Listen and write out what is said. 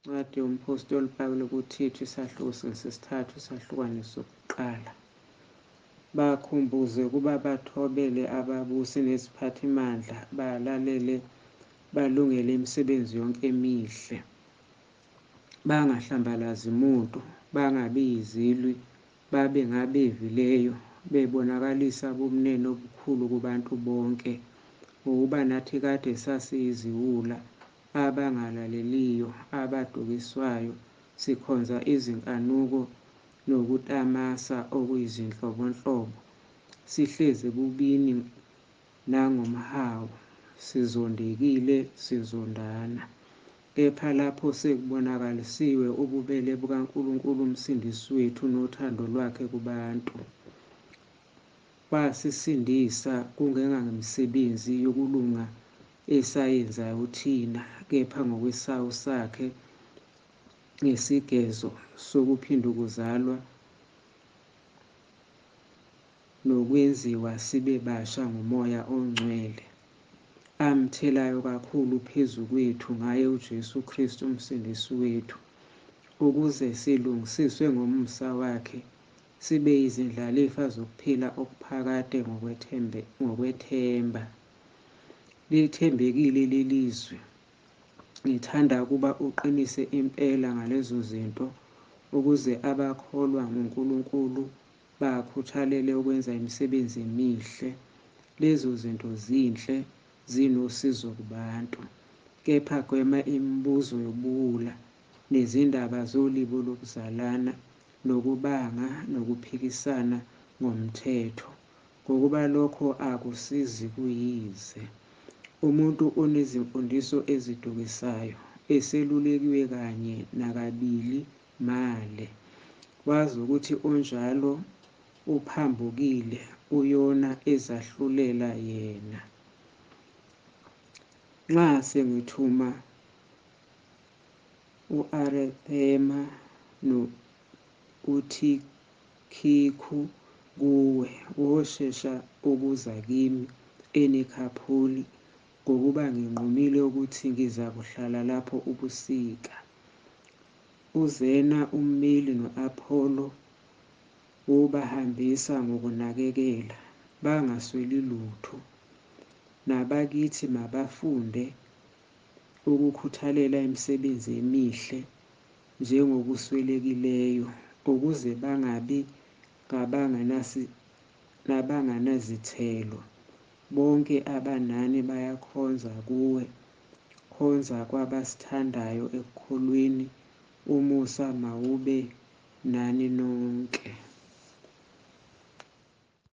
Incwadi yomphostoli Pawulu kuThithu, isahluko sesithathu, isahlukwane sokuqala. Bakhumbuze ukuba bathobele ababusi neziphathimandla, balalele, balungele imisebenzi yonke emihle. Bangahlambalazi muntu, bangabi yizilwi, babe ngabevileyo, bebonakalisa ubumnene obukhulu kubantu bonke. Ngokuba nathi kade sasiyiziwula, abangalaleliyo, abadukiswayo, sikhonza izinkanuko nokutamasa okuyizinhlobonhlobo, sihlezi ebubini nangomhawu, sizondekile, sizondana. Kepha lapho sekubonakalisiwe ububele bukaNkulunkulu uMsindisi wethu nothando lwakhe kubantu, wasisindisa kungengangemisebenzi yokulunga esayenzayo thina, kepha ngokwesawu sakhe ngesigezo sokuphindukuzalwa nokwenziwa sibe basha nguMoya oNgcwele, amthelayo kakhulu phezu kwethu ngaye uJesu Kristu uMsindisi wethu, ukuze silungisiswe ngomusa wakhe, sibe yizindlalifa zokuphila okuphakade ngokwethemba. Lithembekile leli zwi. Ngithanda ukuba uqinise impela ngalezo zinto, ukuze abakholwa nguNkulunkulu bakhuthalele ukwenza imisebenzi emihle. Lezo zinto zinhle, zinosizo kubantu. Kepha gwema imibuzo yobuwula nezindaba zolibo lokuzalana, nokubanga nokuphikisana ngomthetho, ngokuba lokho akusizi kuyize. Umuntu onezimfundiso ezidukisayo, eselulekiwe kanye nakabili male, wazi ukuthi onjalo uphambukile, uyona ezahlulela yena. Nxa sengithuma u-Arethema no-Uthikhiku kuwe, woshesha ukuza kimi eNikhaphuli, ngokuba nginqumile ukuthi ngizakuhlala lapho ubusika. UZena ummeli no-Apholo wobahambisa ngokunakekela, bangasweli lutho. Nabakithi mabafunde ukukhuthalela imisebenzi emihle njengokuswelekileyo, ukuze bangabi ngabanganazithelo. Bonke abanani bayakhonza kuwe, khonza kwabasithandayo ekukholweni. Umusa mawube nani nonke.